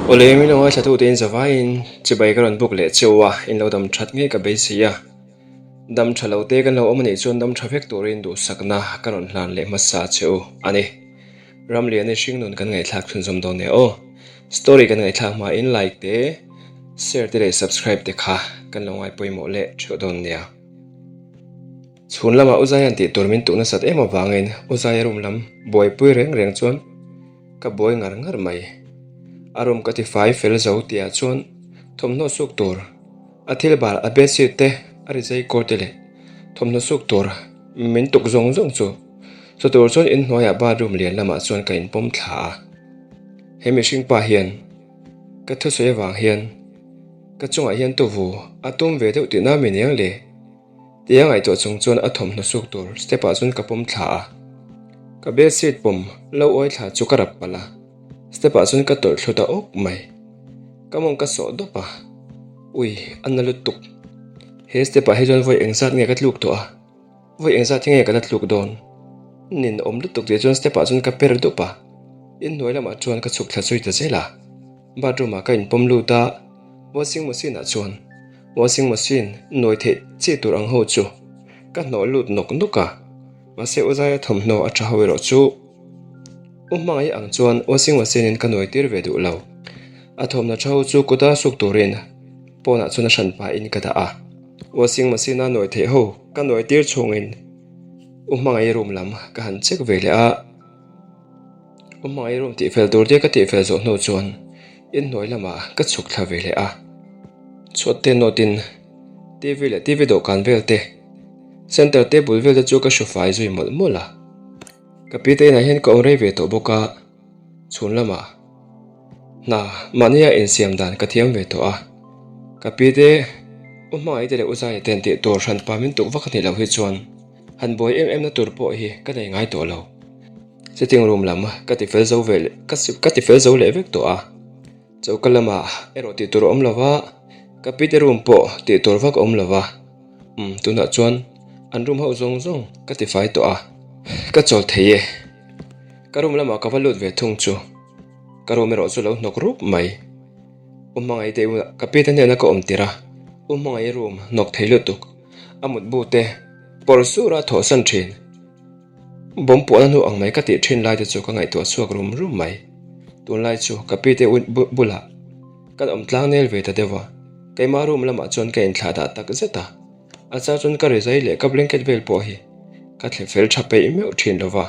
Awle min lo ngaithla tute in zavaiin chibai ka rawn buk leh cheu a, in lo dam that ngei ka beisei a. Dam tha lo te kan lo awm anih chuan dam tha vek turin duhsakna ka rawn hlan leh hmasa cheu a ni. Ramlian i hringnun kan ngaihthlak chhunzawm dawn nia aw. Story kan ngaihthlak hmain like te, share te leh subscribe te kha kan lo ngai pawimawh leh theuh dawn nia. Chhun lamah U Zaia'n tih tur min tuh nasat em avangin U Zaia room lam buaipui reng reng chuan ka buai ngar ngar mai. A room ka ti fai fel zo tihah chuan thawmhnaw suk tur a thil bal a bedsheet te a rizai kawr te leh thawmhnaw suk tur min tuk zawng zawng chu chu tur chuan inhnuaiah bathroom lian lamah chuan ka inpawm thla a. He mihring pa hian ka thusawi avang hian ka chungah hian tuvu a tum ve deuh tihna mi niang le. Tia ngaihtuah chung chuan a thawmhnaw suk tur step ah chuan ka pawm thla a, ka bedsheet pawm lo uai thla chu ka rap palh a, step ah chuan ka tawlh thlu ta awk mai. Ka mawng ka sawh dawp a, ui a na lutuk. He step ah hi chuan vawi engzat nge ka tluk tawh a, vawi engzat hi nge ka la tluk dawn? Nin awm lutuk tih chuan step ah chuan ka per dup a, inhnuai lamah chuan ka chhuk thla zui ta zel a, bathroom ah ka inpawm lut a, washing machine ah chuan Washing machine nawi theih chi tur ang ho chu ka hnawh lut nawk nawk a, mahse U Zaia thawmhnaw a tha ho erawh chu U Hmangaih ang chuan washing machine in ka nawi tir ve duh lo. A thawmhnaw tha ho chu kuta suk turin pawnah chuan a hran pahin ka dah a, washing machine a nawi theih ho ka nawi tir chhungin U Hmangaih room lam ka han check ve leh a. U Hmangaih room tihfel tur te ka tihfel zawh hnu chuan inhnuai lamah ka chhuk thla ve leh a. Chhuat te nawtin TV leh TV dawhkan vel te, center table vel te chu ka hru fai zui mawlh mawlh a. Ka pi te inah hian ka awm rei ve tawh bawk a, chhun lamah hna mahnia insiam dan ka thiam ve tawh a. Ka pi te, U Hmangaih te leh U Zaia ten tih tur hranpa min tuk vak a nih loh hi chuan han buai em em na tur pawh hi ka nei ngai tawh lo. Sitting room lam ka ti fel zo ve leh ka ti fel zo leh vek tawh a, choka lamah erawh tih tur a awm lo va, ka pite room pawh tih tur vak a awm lo va, umm tunah chuan an room ho zawng zawng ka ti fai tawh a, ka chawl thei e. Ka room lamah ka va lut ve thung chu ka room erawh chu lo hnawk rup mai. U Hmangaih te ka pite hnena ka awm tir a, U Hmangaih room hnawk thei lutuk a mutbu te pawr sura thawhsan thin. Bawm puahna hnu ang mai ka tih thin lai te chu ka ngaihtuah chhuak rum rum mai. Tunlai chu ka pi te bulah kan awm tlang nel ve ta deuh a, keimah room lamah chuan ka inthlah dah tak zet a, a chang chuan ka rizai leh ka blanket vel pawh hi ka thle fel tha peih meuh thin lo va.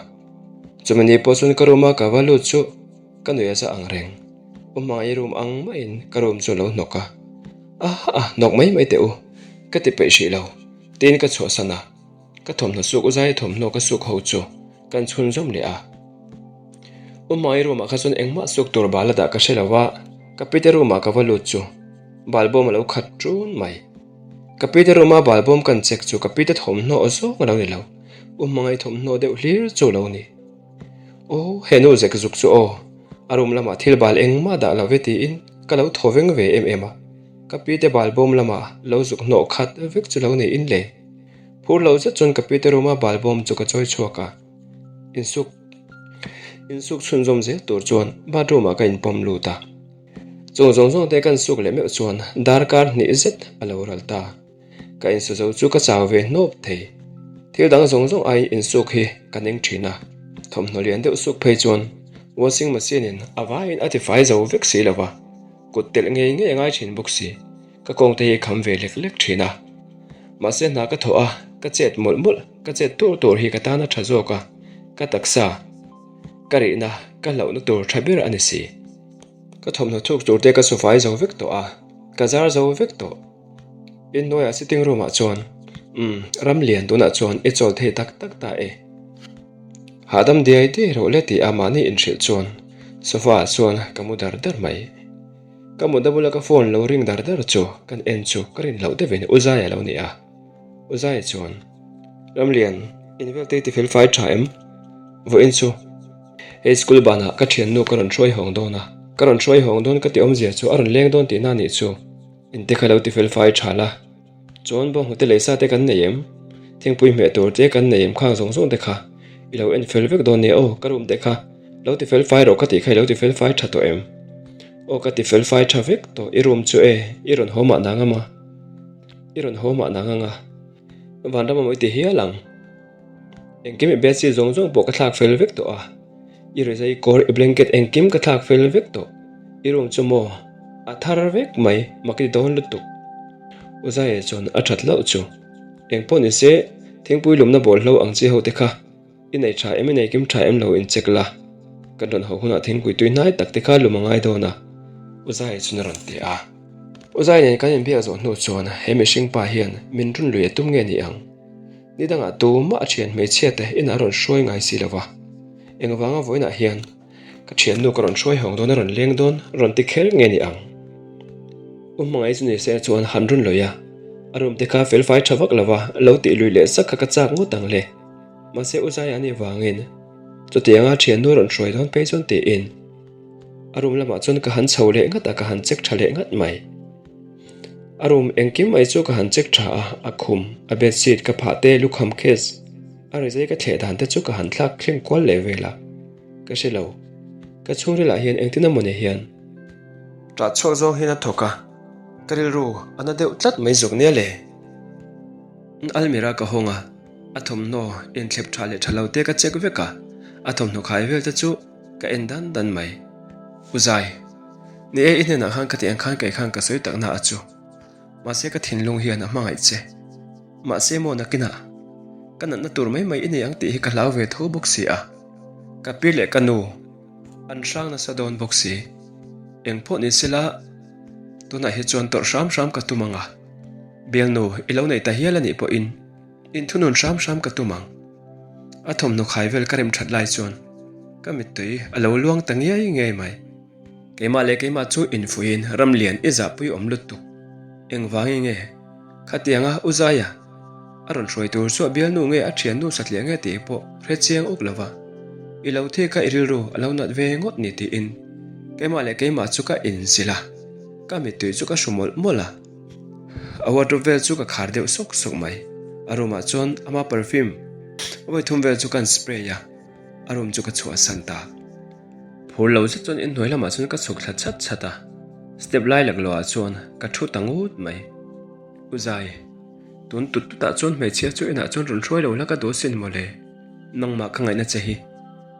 Chumi ni pawh chuan ka room a ka va lut chu ka nuih a za ang reng. U Hmangaih room ang maiin ka room chu a lo hnawk a, aha hnawk mai mai teh u ka ti peih hrih lo tiin ka chhuahsan a. Ka thawmhnaw suk u zai thawmhnaw ka suk ho chu kan chhunzawm leh a. U Hmangaih room ah kha chuan engmah suk tur bal a dah ka hre lo a, ka pite room ah ka va lut chu bal bawm a lo khat ṭun mai. Ka pite room a bal bawm kan check chu ka pite thawmhnaw aw zawng a lo ni lo, U Hmangaih thawmhnaw deuh hlir chu a lo ni. Aw he nu zek zuk chu aw, a room lamah thil bal engmah dah lo ve tiin ka lo thaw veng ve em em a, ka pite bal bawm lamah lo zuk hnawh khat vek chu lo niin le. Phur lo zet chuan ka pite room a bal bawm chu ka chawi chhuak a, insuk insuk chhunzawm zel tur chuan bathroom ah ka inpawm lut a. Chung zawng zawng te kan suk leh meuh chuan darkar hnih zet a lo ral ta. Ka insu zo chu ka chau ve hnawp thei. Thil dang zawng zawng aiin insuk hi ka ning thin a, thawmhnaw lian deuh suk phei chuan washing machine in a vaiin a tifai zo vek si lo va, kut telh ngei ngei a ngai thin bawk si. Ka kawng te hi kham ve lek lek thin a. Mahse hna ka thawh a, ka chet mawlh mawlh, ka chet tur tur hi ka tan a tha zawk a, ka taksa, ka rihna, ka hlauhna tur tha ber a ni si. Ka thawmhnaw thuk tur te ka sufai zo vek tawh a, ka zar zo vek tawh. Inhnuaiah sitting room ah chuan, umm, ram lian tunah chuan i chawl thei tak tak ta e. Hahdam diai diai rawh le tih a mahni inhrilh chuan sofa ah chuan ka mu dar dar mai. Ka mutna bula ka phone lo ring dar dar chu kan en chu ka rin loh deuhin U Zaia lo ni a. U Zaia chuan, Ramlian, in vel te ti fel fai tha em? Vawiin chu hei school banah ka thiannu ka rawn hruai hawng dawn a, ka rawn hruai hawng dawn ka ti awmzia chu a rawn leng dawn tihna nih chu in te kha lo ti fel fai tha la. Chuan bawnghnute leh sa te kan nei em? Thingpui hmeh tur te kan nei em khang zawng zawng te kha i lo en fel vek dawn nia aw ka room te kha lo ti fel fai rawh ka tih kha i lo ti fel fai tha tawh em? Aw ka ti fel fai tha vek tawh, i room chu e, i rawn haw mah nang ama, i rawn haw mah nang anga, vanram amaw i ti hial ang. Engkim i bedsheet zawng zawng pawh ka thlak fel vek tawh a, i rizai kawr, i blanket engkim ka thlak fel vek tawh, i room chu maw a thar vek mai, mak i ti dawn lutuk. U Zaia chuan a that hlauh chu, Engpawh ni se, thingpui lumna bawlhlo ang chi ho te kha i nei tha em i nei kim tha em lo in check la, kan rawn ho hunah thingpui tui hnai tak te kha lum a ngai dawn a, U Zaia chuan a rawn ti a. U Zaia nen kan inbiak zawh hnu chuan he mihring pa hian min run lui a tum nge ni ang? Ni dangah tumah a thian hmeichhia te inah a rawn hruai ngai si lo va, engvanga vawiinah hian ka thiannu ka rawn hruai hawng dawn a rawn leng dawn rawn ti kher nge ni ang? U hmangaih chu ni se chuan han run lawih a, a room te kha felfai tha vak lo va, lo tih lui leh sak kha ka chak ngawt ang le. Mahse U Zaia anih vangin chutianga thiannu a rawn hruai dawn phei chuan tiin a room lamah chuan ka han chho leh ngat a, ka han check tha leh ngat mai. A room engkim mai chu ka han check tha a, a khum, a bedsheet ka phah te, lukham case, a rizai ka thleh dan te chu ka han thlak thleng kual leh vel a, ka hre lo. Ka chhungril ah hian engtin a mawni hian. Ṭah chhuak zawng hian a thawk a, ka rilru a na deuh tlat mai zawk nia le. Almirah ka hawng a, a thawmhnaw inthlep ṭha leh ṭha lo te ka check vek a, a thawmhnaw khai vel te chu ka en dan dan mai. U Zai. Ni e, i hnenah khan ka tih ang khan kei khan ka sawi takna a chu. Mahse ka thinlung hian a hmangaih che. Mahse maw nakinah ka natna tur mai mai i nei ang tih hi ka hlau ve tho bawk si a. Ka pi leh ka nu an hrang nasa dawn bawk si. Eng pawh ni sela tunah hi chuan tawrh hram hram ka tum ang a. Bialnu i lo nei ta hial a nih pawhin inthunun hram hram ka tum ang. A thawmhnaw khai vel ka rem that lai chuan ka mittui a lo luang ta ngiai ngiai mai. Keimah leh keimah chu infuiin ramlian i zahpui awm lutuk. Engvangin nge? Khatianga U Zaia a rawn hruai tur chu a bialnu nge a thiannu satliah nge tih pawh hre chiang uk lova. I lo thik kha i rilru a lo nat ve ngawt ni tiin keimah leh keimah chu ka inzilh a, ka mittui chu ka hru mawlh mawlh a. A wardrobe vel chu ka khar deuh sawk sawk mai. A room ah chuan ama perfume vawi thum vel chu ka han spray a, a room chu ka chhuahsan ta. Phur lo zet chuan inhnuai lamah chuan ka chhuk thla chhat chhat a, step lai laklawh ah chuan ka thu ta ngut mai. U Zai, tun tut tut ah chuan hmeichhia chu inah chuan rawn hruai lo la ka duh sin mawle, nangmah ka ngaihna che hi.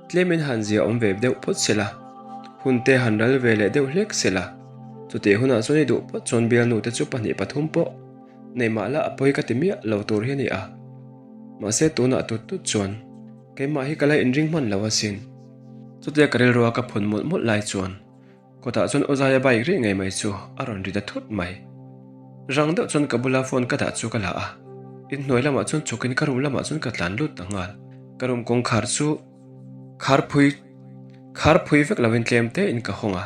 Tlemin han zia awm ve deuh phawt se la, hun te han ral ve leh deuh hlek se la, chutih hunah chuan i duh phawt chuan bialnu te chu pahnih pathum pawh nei mah la a pawi ka ti miah lo tur hi a ni a. Mahse tunah tut tut chuan keimah hi ka la inring hman lo asin. Chutia ka rilrua ka phun mawlh mawlh lai chuan Kawtah chuan Uzaia bike rih ngei mai chu a rawn ri ta thut mai. Rang deuh chuan ka bula phone ka dah chu ka la a, inhnuai lamah chuan chhukin ka room lamah chuan ka tlan lut ta nghal. Ka room kawngkhar chu khar phui khar phui vek lovin tlem te in ka hawng a,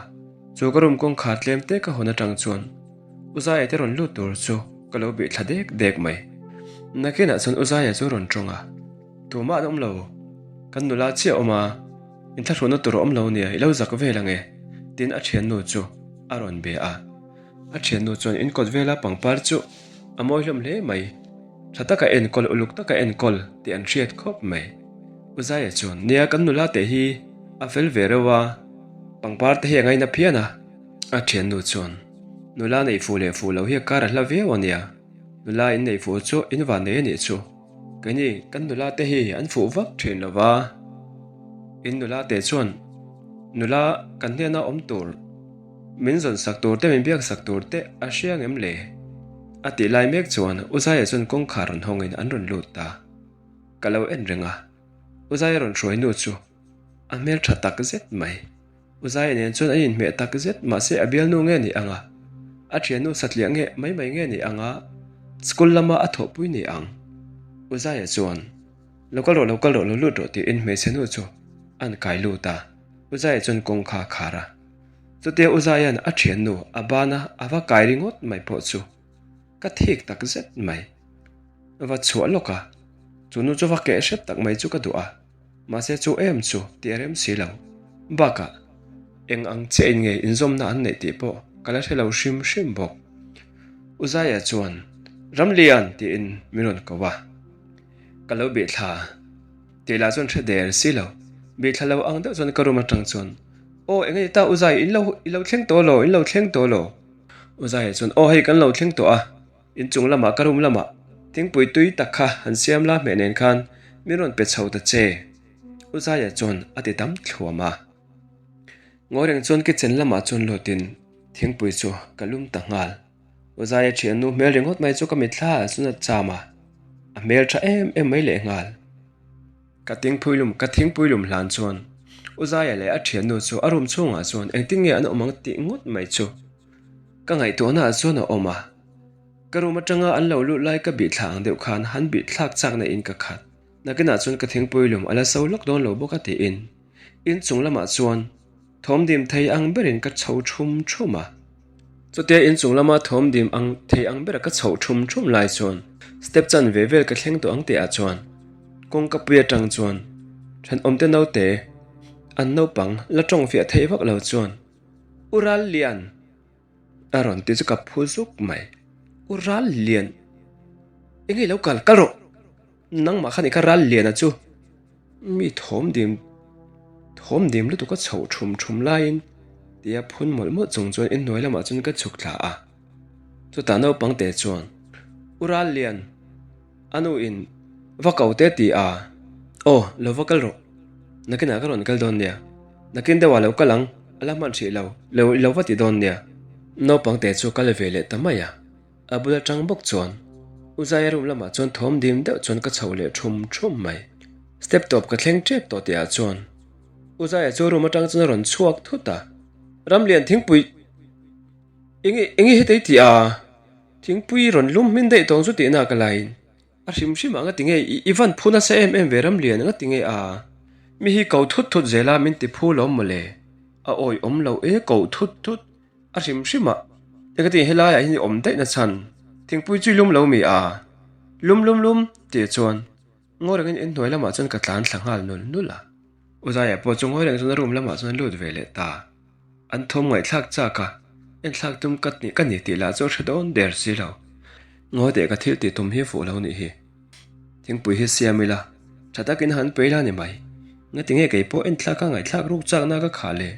chu ka room kawngkhar tlem te ka hawn atang chuan Uzaia te rawn lut tur chu ka lo bih thla dek dek mai. Nakinah chuan Uzaia chu rawn tawng a, Tumah an awm lo, kan nula chiah a awm a. Inthlahrunna tur a awm lo nia, i lo zak vel ange, tiin a thiannu chu a rawn be a. A thiannu chuan in kawt vela pangpar chu a mawi hlawm hle mai, tha taka enkawl, uluk taka enkawl tih an hriat khawp mai. U Zaia chuan, Nia, kan nula teh hi a fel ve reuh a, pangpar te hi a ngaina phian a. A thiannu chuan, Nula neih fuh leh fuh loh hi a kar a hla viau a nia, nula in neih fuh chu in van nei a nih chu. Keini kan nula te hi an fuh vak thin lo va, in nula te chuan nula kan hnena awm tur, min zawn sak tur te, min biak sak tur te a hria ngem le? A tih lai mek chuan U Zaia chuan kawngkhar rawn hawngin an rawn lut ta. Ka lo en reng a, U Zaia rawn hruai nu chu a hmel tha tak zet mai. U Zaia nen chuan an inhmeh tak zet, mahse a bialnu nge ni ang a? A thiannu satliah nge mai mai nge ni ang a? School lama a thawhpui ni ang? U Zaia chuan, Lo kal rawh, lo kal rawh, lo lut rawh tiin hmeichhe nu chu an kai lut a. U Zaia chuan kawngkha a khar a. Chutia U Zaia'n a thiannu a bana a va kai ringawt mai pawh chu ka thik tak zet mai. Va chhuah lawk a, chu nu chu va keh hrep tak mai chu ka duh a. Mahse chu em chu tih a rem si lo. Bakah, eng ang chiah in nge inzawmna an neih tih pawh ka la hre lo hrim hrim bawk. U Zaia chuan, Ramlian! tiin min rawn ko a. Ka lo bih thla tih lah chuan hre der si lo. Bih thla lo ang deuh chuan ka room atang chuan. Aw eng a ni ta U Zai, in lo i lo thleng tawh lo, in lo thleng tawh lo. U Zaia chuan, Aw hei kan lo thleng tawh a, inchung lamah ka room lamah thingpui tui tak kha han siam la hmeh nen khan min rawn pe chho ta che. U Zaia chuan a ti dam thluam a. Ngawi reng chuan kitchen lamah chuan lutin thingpui chu ka lum ta nghal. U Zaia thiannu hmel ringawt mai chu ka mitthla ah chuan a cham a, a hmel tha em em mai lehnghal. Ka thingpui lum ka thingpui lum hlan chuan U Zaia leh a thiannu chu a room chhungah chuan engtin nge an awm ang tih ngawt mai chu ka ngaihtuahna ah chuan a awm a. Ka room atanga an lo lut lai ka bih thla ang deuh khan han bih thlak chakna in ka khat. Nakinah chuan ka thingpui lum a la so lawk dawn lo bawk a tiin inchung lamah chuan Thawm dim thei ang berin ka chho thum thum a. Chutia inchung lama thawm dim ang thei ang bera ka chhoh thum thum lai chuan step chan ve vel ka thleng tawh ang tihah chuan kawngka pui atang chuan thenawmte naute an naupang la tawng fiah theih vak lo chuan U Ral Lian! a rawn ti chu ka phu zuk mai. U Ral Lian! Enge i lo kal? Kal rawh! Nangmah khan i kha Ral Liana chu Mi thawm dim thawm dim lutuk a chhoh thum thum laiin tia phun mawlh mawlh chung chuan inhnuai lamah chuan ka chhuk thla a. Chutah naupang te chuan, U Ral Lian, a nu in va ko te ti a, aw lo va kal rawh, nakinah ka rawn kal dawn nia, nakin deuhah lo kal ang, a la hman hrih lo, lo i lo va ti dawn nia. Naupang te chu kal ve leh ta mai a. A bul atang bawk chuan U Zaia room lamah chuan thawm dim deuh chuan ka chho leh thum thum mai. Step tawp ka thleng tep tawh tihah chuan U Zaia chu room atang chuan a rawn chhuak thut a, Ramlian thingpui enge enge hetei tih a, thingpui rawn lum hmin daih tawng chu tihna ka laiin a hrim hrim ah ngatinge i van phu nasa em em ve Ramlian ngatinge a, mi hi ko thut thut zel a min ti phu lawm mawle, a awi awm lo e ko thut thut. A hrim hrim a, engati helaiah hian i awm daih na chhan? Thingpui chu i lum lo mi a? Lum lum lum, tih chuan ngawi rengin inhnuai lamah chuan ka tlan thla nghal nul nul a. U Zaia pawh chu ngawi reng chuan a room lamah chuan a lut ve leh ta. An thawm ngaihthlak chak a, enthlak tum ka ni ka ni tih lah chu a hre dawn der si lo. Ngawi teh ka thil tih tum hi fuh lo nih hi. Thingpui hi siam ila, tha takin han pe ila ni mai. Ngati nge kei pawh enthlak a ngaihthlak ruk chakna ka khah le?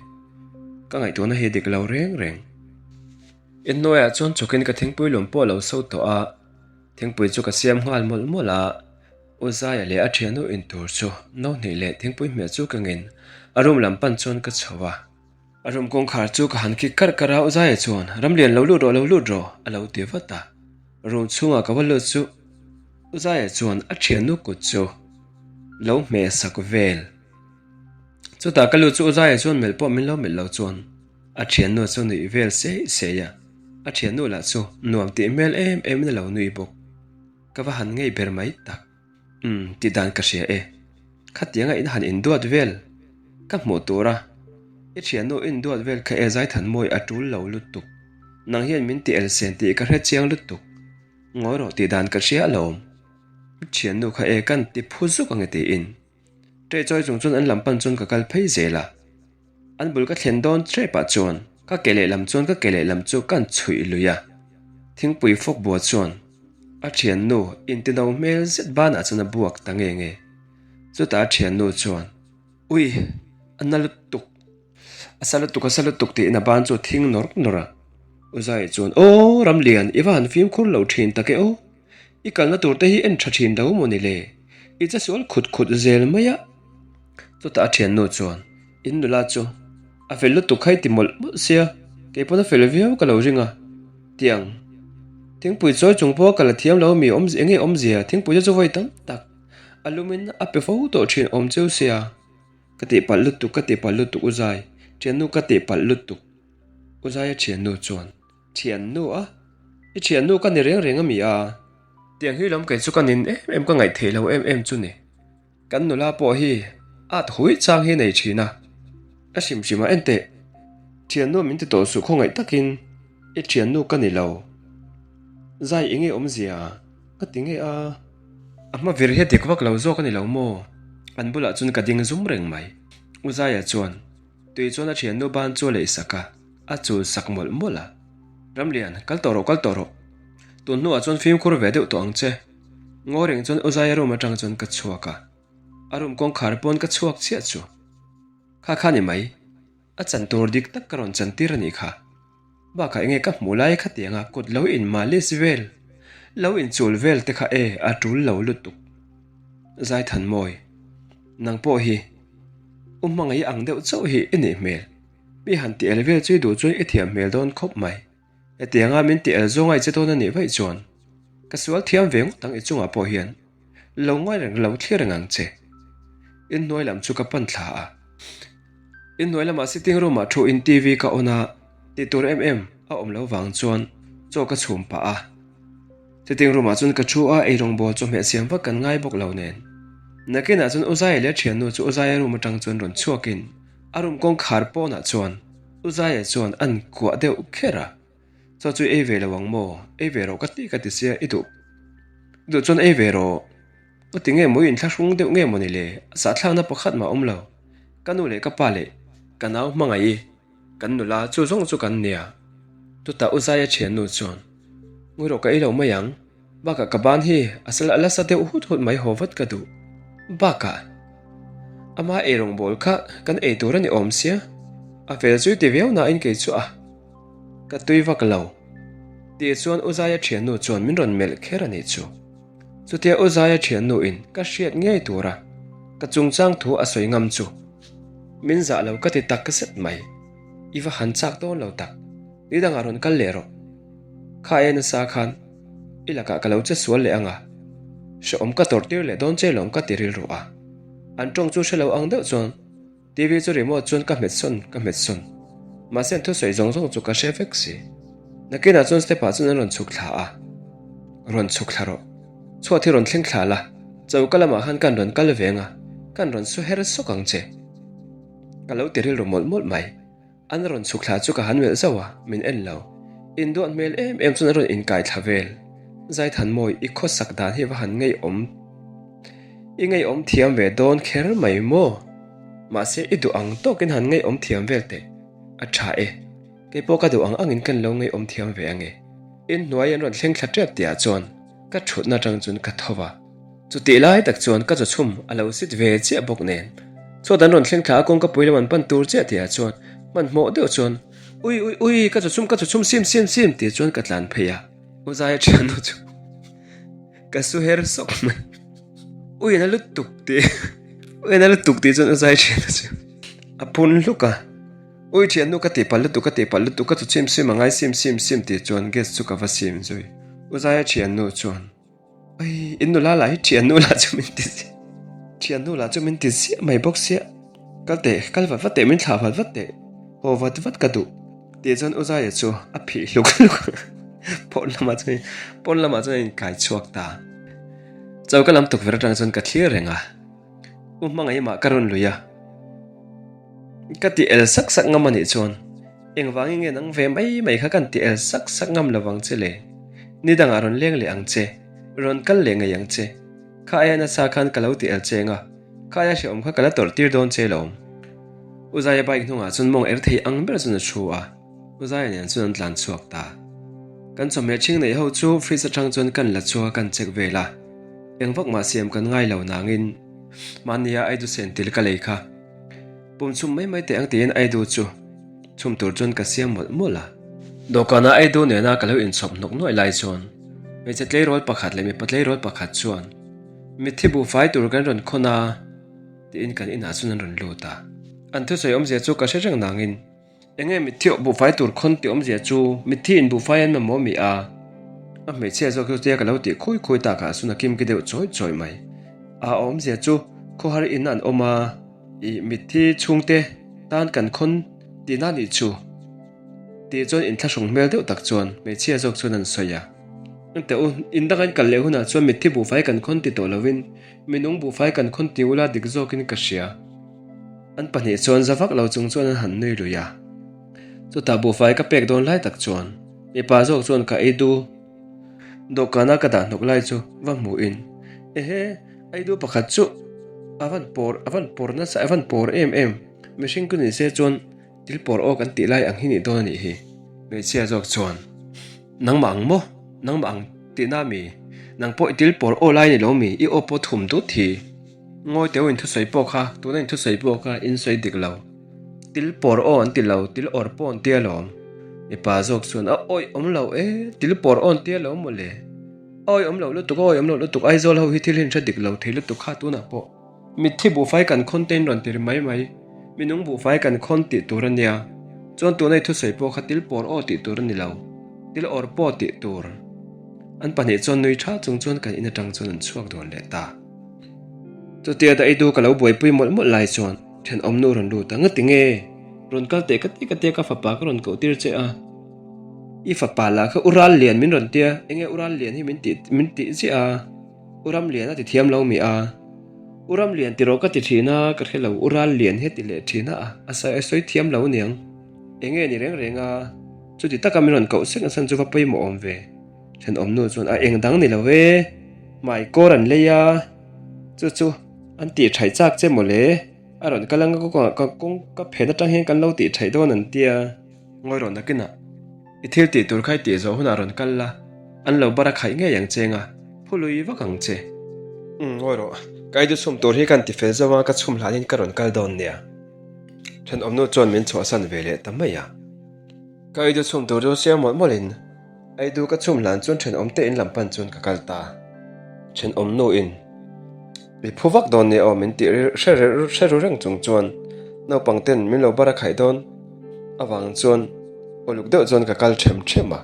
Ka ngaihtuahna hi dik lo reng reng. Inhnuaiah chuan chawkin ka thingpui lum pawh a lo so tawh a, thingpui chu ka siam nghal mawlh mawlh a, U Zaia leh a thiannu intur chu no hnih leh thingpui hmeh chu ka ngin a room lam pan chuan ka chho a. A room kawngkhar chu ka han kik karh karh a, U Zaia chuan, Ramlian lo lut rawh, lo lut rawh, a lo ti vat a. Room chhungah ka va lut chu U Zaia chuan a thiannu kut chu lo hmeh sak vel. Chutah ka lut chu U Zaia chuan melh pawh min lo melh lo chuan a thiannu chu nuih vel sei sei a, a thiannu lah chu nuam tih hmel em em in a lo nui bawk. Ka va han ngei ber mai tak. Umm, tih dan ka hria e. Khatianga in han induat vel ka hmuh tur a, i thiannu induat vel kha e Zaithanmawi a tul lo lutuk. Nang hian min ti elsen tih ka hre chiang lutuk. Ngawi rawh tih dan ka hria alawm. I thiannu kha e kan ti phu zuk ange tiin. Ṭeh chawi chung chuan an lam pan chuan ka kal phei zel a. An bul ka thlen dawn ṭepah chuan ka ke lehlam chuan ka ke lehlam chu kan chhuih lui a. Thingpui fawk bua chuan a thiannu intino hmel zet banah chuan a buak ta nge nge. Chutah a thiannu chuan, Ui, a na lutuk, a sa lutuk, a sa lutuk tiin a ban chu a thing nawr nawr a. U Zai chuan, Aw, Ramlian, i va han fimkhur lo thin tak e aw. I kalna tur te hi en tha thin lo maw ni le? I che sual khut khut zel mai a. Chutah a thiannu chuan, In nula chu a fel lutuk kha i ti mawlh mawlh sia, kei pawn a fel viau ka lo ring a. Tiang, thingpui chawi chung pawha ka la thiam lo mi awm eng nge awmzia thingpui te chu vawi tam tak a lumin a pe fo tawh thin awm cheu sia. Ka tihpalh lutuk, ka tihpalh lutuk U Zai, thiannu ka tihpalh lutuk. U Zaia thiannu chuan. Thiannu a? I thiannu ka ni reng reng a mi a? Tiang hi lawm kei chu ka nin em em ka ngaih theih lo em em chu ni. Kan nula pawh hi at hui chang hi nei thin a. A hrim hrim a enteh. Thiannu min ti tawh suh khawngaih takin i thiannu ka ni lo. Zai enge awmzia ka ti nge a? A hma vir hi a dik vak lo zawk a ni lo maw? An bulah chuan ka ding zum reng mai. U Zaia chuan tui chuan a thiannu ban chu a leih sak a. A chul sak mawlh mawlh a. Ramlian, kal tawh rawh, kal tawh rawh. Tun hnuah chuan fimkhur ve deuh tawh ang che. Ngaw reng chuan U Zaia room atang chuan ka chhuak a. A room kawngkhar pawn ka chhuak chiah chu. Kha kha ni mai. A chan tur dik tak ka rawn chan tir a nih kha. Bakah enge ka hmuh lai khatianga kut lo in malis vel, lo in chul vel te kha e a tul lo lutuk. Zaithanmawi, nang pawh hi u hmangaih ang deuh chauh hi i nih hmel. Mi han ti el vel chu i duh chuan i thiam hmel dawn khawp mai. Hetianga min ti el zawnga i che dawn a nih vaih chuan ka sual thiam ve ngawt ang i chungah pawh hian lo ngai reng lo thlir reng ang che. Inhnuai lam chu ka pan thla a. Inhnuai lamah sitting room ah thu in TV ka on a, tih tur em em a awm lo vang chuan chaw ka chhum pah a. Sitting room ah chuan ka thu a, eirawngbawl chawhmeh siam vak kan ngai bawk lo nen. Nakinah chuan U Zaia leh a thiannu chu U Zaia room atang chuan rawn chhuakin a room kawngkhar pawnah chuan U Zaia chuan an kuah deuh kher a, Chaw chu i ei ve lo ang maw? Ei ve rawh ka ti ka ti sia, i duh i duh chuan ei ve rawh. Ka ti nge maw i inthlahrung deuh nge maw ni le? A sahthlakna pakhat mah a awm lo. Ka nu leh ka pa leh ka nau hmangaih i kan nula chu zawng chu kan nia. Chutah U Zaia thiannu chuan, Ngawi rawh ka ei lo mai ang. Bakah ka ban hi a sal a la sa deuh hut hut mai haw vat ka duh. Bakah ama eirawng bawl kha kan ei tur a ni awm sia, a fel zui ti viau nain kei chu a ka tui vak lo. Tih chuan U Zaia thiannu chuan min rawn melh kher a nih chu. Chutia U Zaia thiannu in ka hriat ngei tura ka chungchang thu a sawi ngam chu min zah lo ka ti tak zet mai. I va han chak dawn lo tak, ni dangah rawn kal leh rawh. Kha e nasa khan i lakah ka lo che sual leh ang a, hrehawm ka tawrh tir leh dawn che lawm ka ti rilru a. An tawng chu hre lo ang deuh chuan TV chu remote chuan ka hmet sawn ka hmet sawn. Mahse an thusawi zawng zawng chu ka hre vek si. Nakinah chuan step ah chuan an rawn chhuk thla a, Rawn chhuk thla rawh. Chhuat hi rawn thleng thla la, choka lamah khan kan rawn kal ve ang a, kan rawn su her sawk ang che. Ka lo ti rilru mawlh mawlh mai. An rawn chhuk thla chu ka han melh zauh a, min en lo. Induat hmel em em chuan a rawn inkai thla vel. Zaithanmawi, i khawsak dan hi va han ngeiawm, i ngeiawm thiam ve dawn kher mai maw? Mahse i duh ang tawkin han ngeiawm thiam vel teh. A tha e. Kei pawh ka duh ang angin kan lo ngeiawm thiam ve ange. Inhnuai an rawn thleng thla tep tihah chuan ka thutna atang chuan ka tho va. Chutih lai tak chuan ka chawchhum a lo sit ve chiah bawk nen chhuat an rawn thleng thla a kawngka pui lam an pan tur chiah tihah chuan hmanhmawh deuh chuan Ui ui ui ka chawchhum ka chawchhum sim sim sim tih chuan ka tlan phei a, U Zaia thiannu chu ka su her sawk mai. Ui na lutuk tih ui na lutuk tih chuan U Zaia thiannu chu a phun hluk a, Ui thiannu ka tihpalh lutuk ka tihpalh lutuk ka chawchhim sim a ngai sim sim sim tih chuan gas chu ka va sim zui. U Zaia thiannu chuan. Oi, in nula lah hi thiannu lah chu min ti ziah, thiannu lah chu min ti ziah mai bawk sia. Kal teh, kal vat vat teh, min thlah vat vat teh, haw vat vat ka duh. Tih chuan U Zaia chu a phih hluk hluk a, pawn lamah chuan pawn lamah chuan a inkai chhuak ta. Choka lam tukverh atang chuan ka thlir reng a, U Hmangaihmah ka rawn lui a. Ka ti el sak sak ngam a nih chuan engvangin nge nang ve mai mai kha kan ti el sak sak ngam lo vang che le? Ni dangah rawn leng leh ang che, rawn kal leh ngei ang che. Kha aia nasa khan ka lo ti el che anga, kha aia hrehawm kha ka la tawrh tir dawn che lawm. U Zaia bike hnungah chuan mawng er thei ang ber chuan a thu a, U Zaia nen chuan an tlan chhuak ta. Kan chawhmeh ṭhing neih ho chu fridge aṭang chuan kan la chhuak a kan check vel a, eng vak mah siam kan ngai lo nangin mahnia aidu sen til ka lei kha. Pum chhum mai mai teh ang tiin Aidu chu chhum tur chuan ka siam mawlh mawlh a. Dawhkanah Aidu nena ka lo inchhawp hnawk nuaih lai chuan hmeichhe tleirawl pakhat leh mipa tleirawl pakhat chuan mitthi buhfai tur kan rawn khawn a tiin kan inah chuan an rawn lut a. An thusawi awmzia chu ka hre reng nangin Enge mitthi buhfai tur khawn tih awmzia chu mitthi in buhfai an mamawh mi a, a hmeichhia zawk chu tia ka lo tih khui khui tak ah chuan a kimki deuh chawi chawi mai. A awmzia chu khawhar in an awm a, ih mitthi chhungte tan kan khawn tihna nih chu tih chuan inthlahrung hmel deuh tak chuan hmeichhia zawk chuan an sawi a. Engteh u, in dang an kal leh hunah chuan mitthi buhfai kan khawn ti tawh lovin minung buhfai kan khawn ti ula dik zawkin ka hria. An pahnih chuan za vak lo chung chuan an han nui lui a. Chutah buhfai ka pek dawn lai tak chuan mipa zawk chuan ka ei du dawhkana ka dah hnawk lai chu va hmuhin, Ehe, ei du pakhat chu a van pawr, a van pawr nasa, a van pawr em em, mihring chu ni se chuan thil pawr aw kan tih lai ang hi nih dawn a nih hi. Hmeichhia zawk chuan, Nangmah ang maw? Nangmah ang tihna mi? Nang pawh i til pawr aw lai ni lo mi? I aw pawh thum dut hi. Ngawi teu in thusawi pawh kha, tuna in thusawi pawh kha in sawi dik lo. Til pawr aw an ti lo, til awr pawh an tia lawm. Mipa zawk chuan, A awih awm lo e, til pawr aw an tia lo mawle. A awih awm lo lutuk, a awih awm lo lutuk, Aizawl ho hi thil hi an hre dik lo thei lutuk kha tunah pawh. Mitthi buhfai kan khawn te in rawn ti ri mai mai. Minung buhfai kan khawn tih tur a nia. Chuan tuna i thusawi pawh kha til pawr aw tih tur a ni lo. Til awr pawh tih tur. An pahnih chuan nui tha chung chuan kan in atang chuan an chhuak dawn leh ta. Chutia da eidu ka lo buaipui mawlh mawlh lai chuan thenawm nu rawn lut a, Ngati nge? Rawn kal teh ka ti ka tia ka fapa ka rawn koh tir che a. I fapa lah kha u ral lian min rawn tia, enge u ral lian hi min tih min tih ziah a. U ram lian a ti thiam lo mi a. U ram lian ti rawh ka ti thin a, ka hre lo u ral lian hi a ti leh thin a, a sawi thiam lo aniang. Enge ni reng reng a, chuti taka min rawn koh sek nasa chu va pawimawh awm ve. Thenawm nu chuan a eng dang ni lo e, hmai kawr an lei a, chu chu an tih thaih chak che mawle, a rawn kal anga ka kawng ka phen atang hian kan lo tih thaih dawn an tia. Ngawi rawn nakinah i thil tih tur kha i tih zawh hunah rawn kal la, an lo bar a khaih ngei ang che nga, phului vak ang che. Umm ngawi rawh, ka eidu chhum tur hi ka han ti fel zo a, ka chhum hlanin ka rawn kal dawn nia. Thenawmnu chuan min chhuahsan ve leh ta mai a. Ka eidu chhum tur chu siam mawlh mawlhin eidu ka chhum hlan chuan thenawm te in lam pan chuan ka kal ta. Thenawmnu in mi phu vak dawn nia aw min tih hre hre ru reng chung chuan naupang ten min lo bar a khaih dawn avang chuan uluk deuh chuan ka kal them them a.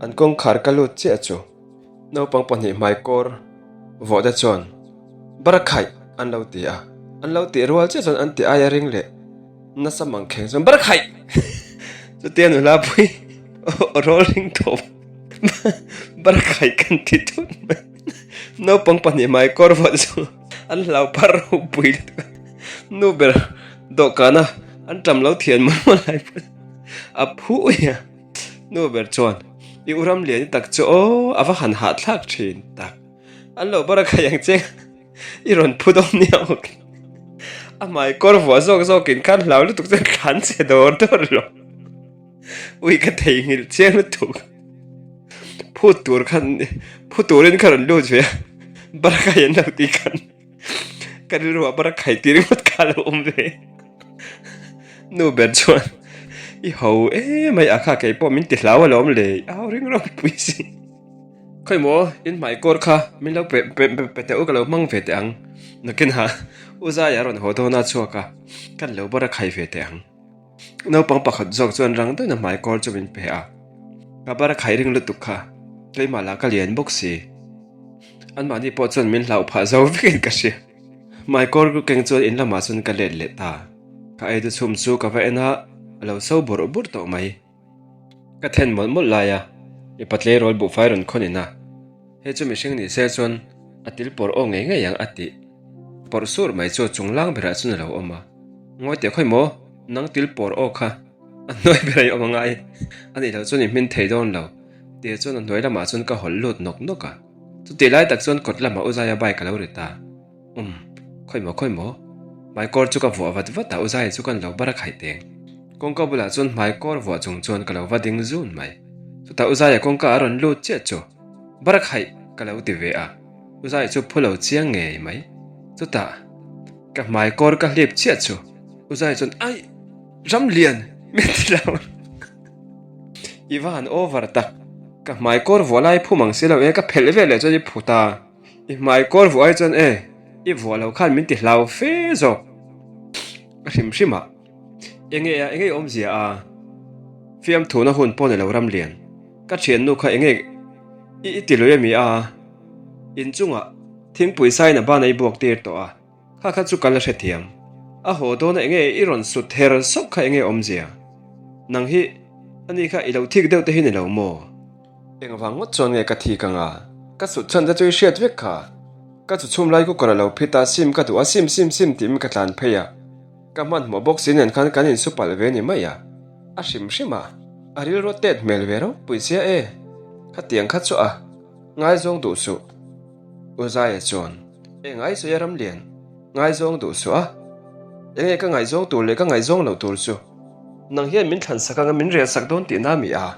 An kawngkhar ka lut chiah chu Naupang pahnih hmaikawr vawhte chuan Barakhaih an lo ti a, an lo tih rual chiah chuan an ti aia ring leh nasa mangkheng chuan Barakhaih! Chutia nula pui aw rawl ring tawp Barakhaih kan ti tut mai. Naupang pahnih hmaikawr vawhte chu an hlau phar ropui lutuk a, nu ber dawhkana an ṭam lo thian mawlh mawlh lai pawh a phu uih a. Nu ber chuan, I u ram lian i tak chu aw, a va han hahthlak thin tak. An lo bar a khai ang che, i rawn phu dawn nia aw. A hmai kawr vuah zawk zawkin khan hlau lutuk chuan thlan che dawr dawr lo. Ui ka theihnghilh chiang lutuk. Phut tur khan, phu turin ka rawn lut ve a, bar a khai an lo tih khan. Ka rilru ah bara khai tir ringawt kha lo awm ve. Nu ber chuan i ho emai a kha kei pawh min ti hlau alawm le i au ring ropui si. Khawi maw in hmai kawr kha min lo pe pe pe teh u ka lo hmang ve teh ang. Nakin ha U Zaia rawn haw dawn a chhuak a kan lo bara khai ve teh ang. Naupang pakhat zawk chuan rang deuhin a hmai kawr chu min pe a, ka bar a khaih ring lutuk kha, keimah lah ka lian bawk si. Anmahni pawh chuan min hlauh phah zo vekin ka hria. Hmai kawr keng chuan in lamah chuan ka let leh ta. Ka eidu chhum chu ka va en a, a lo so bawrh bawrh tawh mai. Ka then mawlh mawlh lai a, mipa tleirawl buhfai rawn khawn in a, hei chu mihring ni se chuan a til pawrh aw ngei ngei ang a tih pawrh sur mai chu chung lang berah chuan a lo awm a. Ngawi teh khawi maw, nang til pawr aw kha a hnuai ber a i awm a ngai a nih loh chuan i hmin thei dawn lo tih chuan a hnuai lamah chuan ka hawlh lut nawk nawk a. Chutih lai tak chuan kawt lamah U Zaia bike a lo ri ta. Umm, khawi maw khawi maw? Hmaikawr chu ka vuah vat vat a, U Zaia chu kan lo bar a khaih teng. Kawngka bulah chuan hmaikawr vuah chung chuan ka lo va ding zun mai. Chutah U Zaia kawngka a rawn lut chiah chu bar a khaih ka lo ti ve a, U Zaia chu phu lo chiang ngei mai. Chutah ka hmaikawr ka hlip chiah chu U Zaia chuan Aih! Ramlian! Min ti lo. I va han over tak. Ka hmaikawr vuah lai phum ang si lo e, ka phelh vel leh chuan i phu ta. I hmaikawr vuah ai chuan e, i vuah lo khan min ti hlau fe zawk. Ka hrim hrim a, enge a, enge i awmzia a? Fiamthuna hun pawh ni lo Ramlian, ka thiannu kha enge i i ti lui ami a? Inchungah thingpui sain a ban a i buak tir tawh a. Kha kha chu ka la hrethiam. A haw dawn a enge i rawn sut her sawk kha enge awmzia? Nang hi ani kha i lo thik deuh te hi ni lo maw? Engvang ngawt chuan nge ka thik anga? Ka sut chhan te chu i hriat vek kha. Ka chu chhum lai cooker a lo phit a, sim ka duh a, sim sim sim tiin ka tlan phei a. Ka hmanhmawh bawk si nen khan kan insu palh ve ni mai a. A hrim hrim a, a rilru tet hmel ve ropui sia e. Khatiang kha chu a ngaizawng duh suh. U Zaia chuan, E ngaihsawi a Ramlian, ngaizawng duh suh a. Enge ka ngaihzawng tur leh ka ngaihzawng loh tur chu? Nang hian min thlan sak anga min rel sak dawn tihna mi a?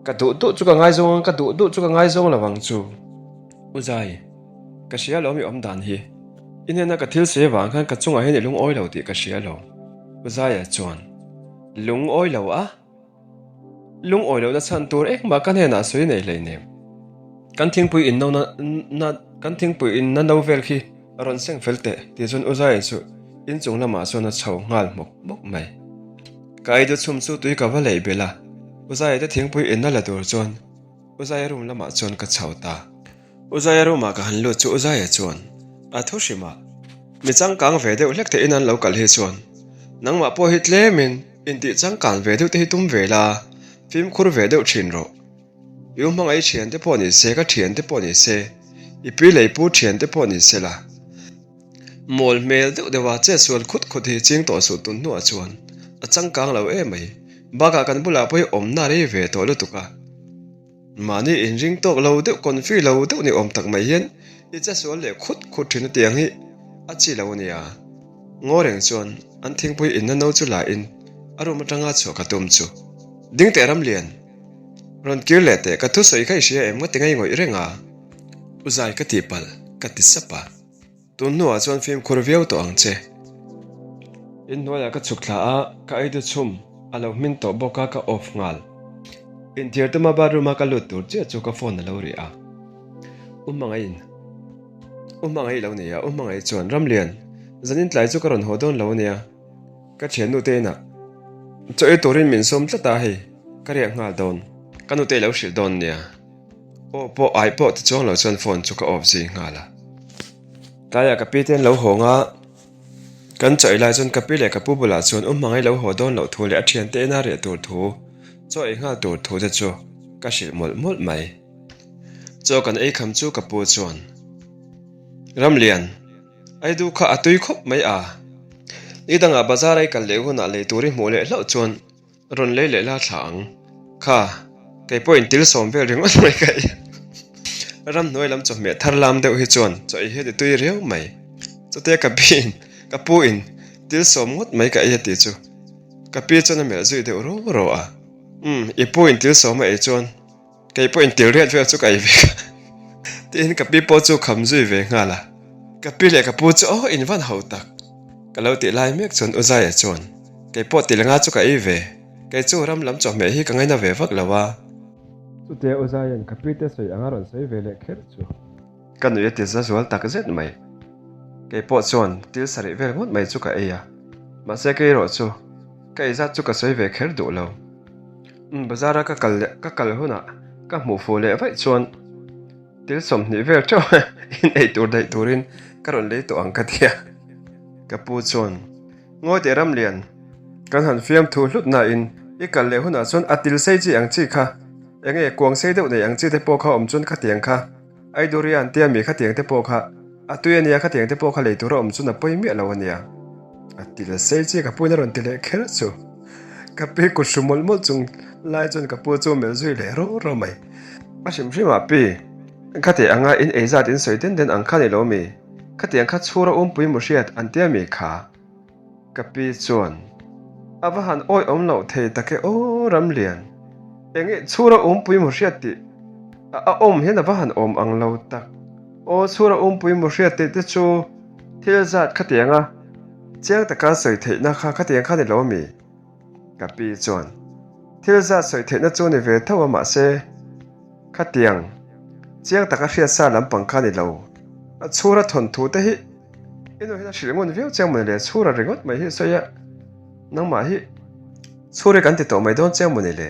Ka duh duh chu ka ngaizawng ang, ka duh duh chu ka ngaizawng lo ang chu. U Zai, ka hria alawm i awm dan hi. I hnena ka thil sawi avang khan ka chungah hian i lungawi lo tih ka hria alawm. U Zaia chuan, Lungawi lo a? Lungawi lohna chhan tur engmah ka hnenah sawi nei hleinem. Kan thingpui in no na kan thingpui in na no vel khi a rawn seng fel teh tih chuan U Zaia chu inchung lamah chuan a chho nghal hmawk hmawk mai. Ka eidu chhum chu tui ka va leih belh a, U Zaia te thingpui in na la tur chuan U Zaia room lamah chuan ka chho ta. U Zaia room ah ka han lut chu U Zaia chuan a thu hrim a, mi changkang ve deuh hlek theihin an lo kal hi chuan nangmah pawh hi tlemin intih changkan ve deuh te hi tum ve la, fimkhur ve deuh thin rawh. I u hmangaih thian te pawh ni se, ka thian te pawh ni se, i pi lei pu thian te pawh ni se la. Mawl hmel deuh deuh a chetsual khut khut hi ching tawh suh tun hnuah chuan a changkang lo em mai. Bakah kan bulah pawh hi awmna rei ve tawh lutuk a. Mahni inring tawk lo deuh confi lo deuh ni awm tak mai hian i chesual leh khut khut thin a tiang hi a chi lo a nia. Ngaw reng chuan an thingpui inna no chu la in a room atanga chhuah ka tum chu. Ding teh Ramlian, rawn kir leh teh ka thusawi kha i hria em nga ti ngei ngawih reng a. U Zai ka tihpalh ka ti sap a. Tun hnuah chuan fimkhur viau tawh ang che. Inhnuaiah ka chhuk thla a, ka eidu chhum a lo hmin tawh bawk a ka off nghal. Inthiar tuma bathroom a ka lut tur chiah chu ka phone a lo ri a. U Hmangaihin U Hmangaih lo nei a, U Hmangaih chuan Ramlian, zanin tlai chu ka rawn haw dawn lo ania, ka thiannu te inah chaw ei turin min sawm tlat a hei, ka riak nghal dawn. Ka nute i lo hrilh dawn nia. Aw pawh ai pawh ti chuang lo chuan phone chu ka off zui nghal a. Tlaiah ka pi te an lo hawng a, kan chaw ei lai chuan ka pi leh ka pu bulah chuan u hmangaih lo haw dawn loh thu leh a thiante ina riah tur thu, chaw ei nghal tur thu te chu ka hrilh mawlh mawlh mai. Chaw kan ei kham chu ka pu chuan, Ramlian, Aidu kha a tui khawp mai a. Ni dangah bazar ai kal leh hunah lei tur i hmuh leh hlauh chuan Rawn lei leh la thla ang. Kha, kei pawhin til sawm vel ringawt mai ka ei. Ramhnuai lam chawhmeh thar lam deuh hi chuan chaw ei hian i tui riau mai. Chutia ka pi in, ka pu in til sawm ngawt mai ka ei a tih chu. Ka pi chuan a melh zui deuh ro ro a. Umm, i pu in til sawm a ei chuan. Kei pawhin til riat vel chu ka ei ve ka tiin ka pi pawh chu kham zui ve nghal a, ka pi leh ka pu chu aw in van ho tak ka lo tih lai mek chuan U Zaia chuan kei pawh til nga chu ka ei ve, kei chu ram lam chawhmeh hi ka ngaina ve vak lo a. Chutia U Zaia'n ka pi te sawi anga rawn sawi ve leh kher chu. Ka nui a ti za zual tak zet mai. Kei pawh chuan til sarih vel ngawt mai chu ka ei a, mahse kei erawh chu ka ei zat chu ka sawi ve kher duh lo. Umm bazar a ka kal leh ka kal hunah ka hmuh fuh leh vaih chuan til 20 vel teuh in ei tur daih turin ka rawn lei tawh ang ka ti a. Ka pu chuan Ngawi teh Ramlian, kan han fiam thu hlut nain i kal leh hunah chuan a til sei chi ang chi kha enge kuang sei deuh nei ang chi te pawh kha awm chuan khatiang kha Aidurian tia mi khatiang te pawh kha a tui a nia khatiang te pawh kha lei tur a awm chuan a pawi miah lo a nia. A ti la sei chi ka pu in a rawn ti leh kher chu. Ka pi kut hru mawlh mawlh chung lai chuan ka pu chu a melh zui leh ro ro mai. A hrim hrim ah pi, khati anga in ei zat in sawi den den ang kha ni lo mi? Khatiang kha chhura umpui mu hriat an tia mi kha? Ka pi chuan, A va han awi awm loh thei tak e aw Ramlian, enge chhura umpui mu hriat tih a awm hian a va han awm ang lo tak. Aw chhura umpui mu hriat tih te chu thil zat khatianga chiang taka sawi theihna kha khatiang kha ni lo mi? Ka pi chuan, Thil zat sawi theihna chu ni ve tho a mahse khatiang chiang taka hriat sa lampang kha ni lo. A chhura thawnthu te hi I nu hian a hrilh ngun viau chiang mawni le, chhura ringawt mai hi sawi a, nangmah hi chhur hi kan ti tawh mai dawn chiang mawni le.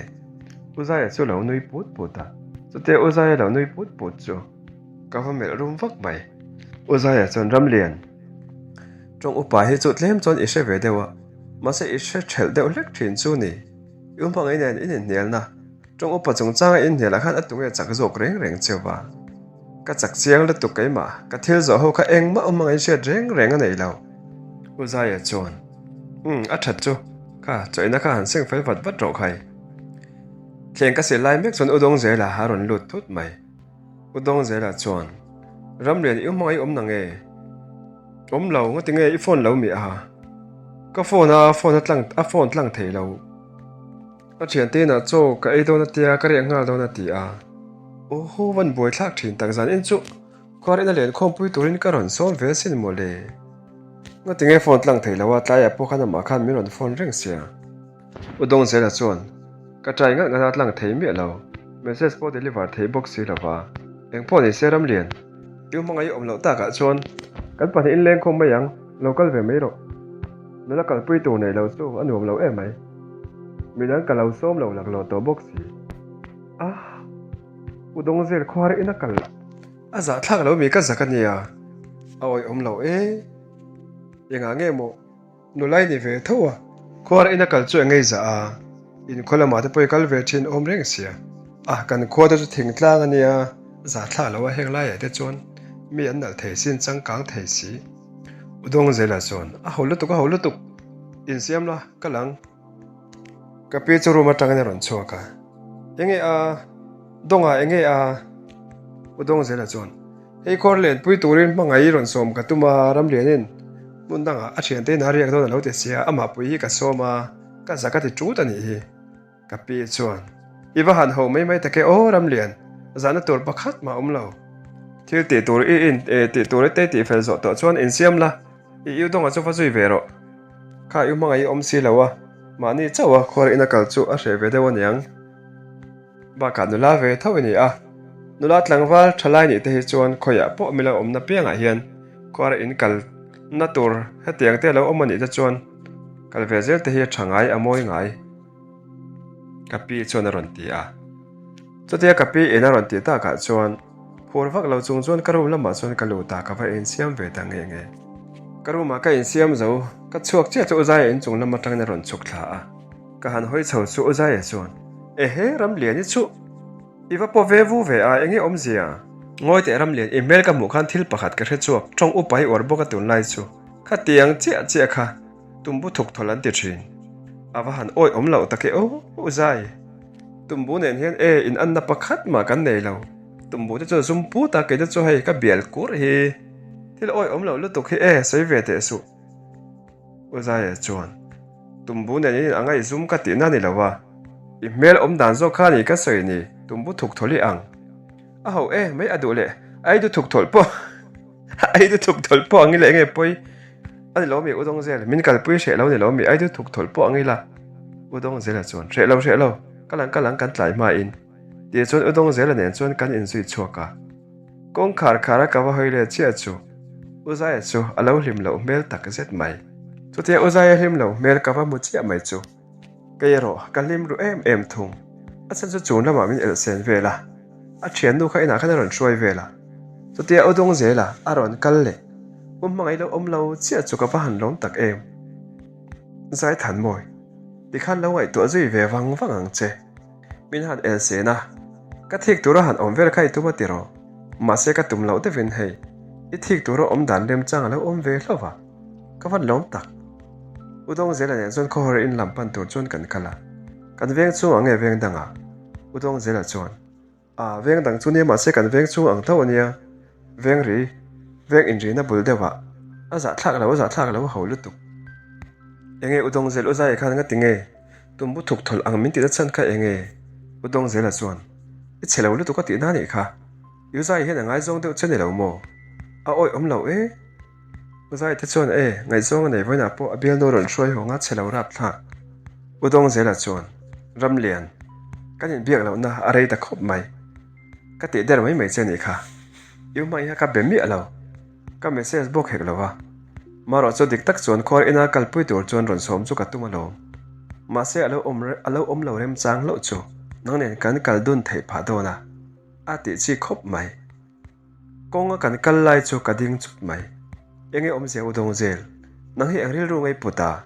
U Zaia chu lo nui put put a, chutia U Zaia lo nui put put chu ka va melh rum vak mai. U Zaia chuan Ramlian, tawng upa hi chu tlem chuan i hre ve deuh a, mahse i hre thelh deuh hlek thin chu ni, i hmangaih nen i inhnialna tawng upa chungchanga inhnial ah khan a tunge chak zawk reng reng cheu va. Ka chak chiang lutuk keimah, ka thil zawh ho kha engmah awm ang inhriat reng reng a nei lo. U Zaia chuan, Umm, a that chu, kha chawihna kha han seng fel vat vat rawh khai. Thleng ka sil lai mek chuan U Dawngzela a rawn lut thut mai. U Dawngzela chuan, Ramlian i hmangaih awm na nge? Awm lo, ngati nge i phone lo mi a? Ka phone a, phone a tlang, a phone tlang thei lo. A thiante inah chaw ka ei dawn a tia, ka riah nghal dawn a ti a. Aw haw van buai thlak thin tak zan in chu khuar ina len khawmpui turin ka rawn sawm ve sin maw le. Ngatinge phone tlang thei lo a, tlaiah pawh khan amah khan min rawn phone reng sia. U Dawngzela chuan, Ka try ngat ngat a tlang thei miah lo, message pawh deliver thei bawk si lo va, engpawh ni se Ramlian, i hmangaih awm loh takah chuan kan pahnihin leng khawm mai ang, lo kal ve mai rawh. Nula kalpui tur nei lo chu a nuam lo em mai. Midang ka lo sawm lo laklawh tawh bawk si. Ah! U Dawngzel khuar in a kal. A zahthlak lo mi ka zak a nia, a awihawm lo e. Engah nge maw nulai ni ve tho a? Khuar ina kal chu eng ei zah a, in khaw lamah te pawh i kal ve thin awm reng sia. A, kan khua te chu thingtlang a nia, zahthlak lo a heng laiah te chuan mi an nalh thei sin changkang thei si. U Dawngzela chuan, A ho lutuk, a ho lutuk, insiam la, ka lang. Ka pi chu room atangin a rawn chhuak a, Enge a? Dawngah enge a? U Dawngzela chuan, Hei khuar lenpui turin hmangaih rawn sawm ka tum a, Ramlianin hmun dangah a thiante in a riak dawn a lo ti sia, amah pui hi ka sawm a, ka zak a ti tut a nih hi. Ka pi chuan, I va han ho mai mai tak e aw Ramlian, zahna tur pakhat mah awm lo. Thil tih tur i in tih tur i te tih fel zawh tawh chuan insiam la. I iu dawngah chu va zui ve rawh. Kha iu hmangaih i awm si lo a, mahni chauh a khuar ina kal chu a hreh ve deuh aniang. Bakah nula ve tho i ni a, nula tlangval tha lai nih te hi chuan khawiah pawh mila awmna piangah hian khuar in kal na tur hetiang te lo awm anih te chuan kal ve zel te hi a tha ngai a mawi ngai. Ka pi chuan a rawn ti a. Chutia ka pi in a rawn tih takah chuan phur vak lo chung chuan ka room lamah chuan ka lut a, ka va insiam ve ta nge nge. Ka room ah ka insiam zo, ka chhuak chiah chu Uzaia inchung lam atangin a rawn chhuk thla a. Ka han hawi chho chu Uzaia chuan, Ehe, Ramliani chu i va paw ve vu ve a, enge awmzia? Ngawi teh Ramlian, i hmel ka hmuh khan thil pakhat ka hre chhuak, tawng upa i uar bawk a tunlai chu. Khatiang chiah chiah kha. Tumbu thuk thawl an ti thin. A va han awi awm loh tak e aw u zai. Tumbu nen hian e in anna pakhat mah kan nei lo. Tumbu te chu zum put a kei te chu hei ka bial kur hi. Thil awi awm loh lutuk hi e sawi ve teh suh. U Zaia chuan Tumbu nen in anga i zum ka tihna ni lo a. I hmel awm dan zawk kha ni ka sawi ni tumbu thuk thawl i ang. A ho e mai a duh leh aidu thuk thawl pawh. Aidu thuk thawlh pawh ang ila enge pawi a ni lo mi U Dawngzel min kalpui hreh lo ni lo mi Aidu thuk thawlh pawh ang ila U Dawngzela chuan hreh lo hreh lo ka lang ka lang kan tlai hma in tih chuan U Dawngzela nen chuan kan inzui chhuak a kawngkhar khar a ka va hawi leh chiah chu U Zaia chu a lo hlim loh hmel tak zet mai chutia U Zaia hlim loh hmel ka va hmu chiah mai chu. Kei erawh ka hlim ru em em thung. A chhan chu chun lamah min elh sen vel a, a thiannu kha inah khan a rawn hruai vel a. Chutia u dawng zela a rawn kal leh u hmangaih lo awm lo chiah chu ka va han lawm tak em. Zaithanmawi, tikhan lo ngaihtuah zui ve vang vang ang che. Min han el sen a, ka thik tura han awm vel kha i tum a tiraw? Mahse ka tum loh deuhin hei, i thik tura awm dan remchang a lo awm ve hlauh va. Ka van lawm tak. U Dawngzela nen chuan khawhar in lam pan tur chuan kan kal a. Kan veng chhung ang nge veng dangah? U Dawngzela chuan, A, veng dang chu nia mahse kan veng chhung ang tho a nia. Veng ri, veng inrina bul deuh ah. A zahthlak lo, a zahthlak lo a ho lutuk. Enge U Dawngzel U Zaia khan ngati nge tumbu thuk thawlh ang min tihna chhan kha enge? U Dawngzela chuan, I chhe lo lutuk a tihna a nih kha. U Zaia hian a ngaizawng deuh che ni lo maw? A awih awm lo e. Zai te chuan e, ngaihzawng a nei vawiinah pawh a bialnu rawn hruai haw nga chhe lo rap thlak. U Dawngzela chuan, Ramlian, kan inbiak lohna a rei ta khawp mai. Ka tih der mai mai che nih kha. I u hmaiha ka be miah lo. Ka message bawk hek lo a. Marawh chu dik tak chuan khuar ina kalpui tur chuan rawn sawm chu ka tum alawm. Mahse a lo awm a lo awm lo remchang hlauh chu nang nen kan kal dun theih phah dawn a, a tih chi khawp mai. Kawnga kan kal lai chu ka ding chut mai. Enge awmzia u Dawngzel, nang hi eng rilru ngei put a?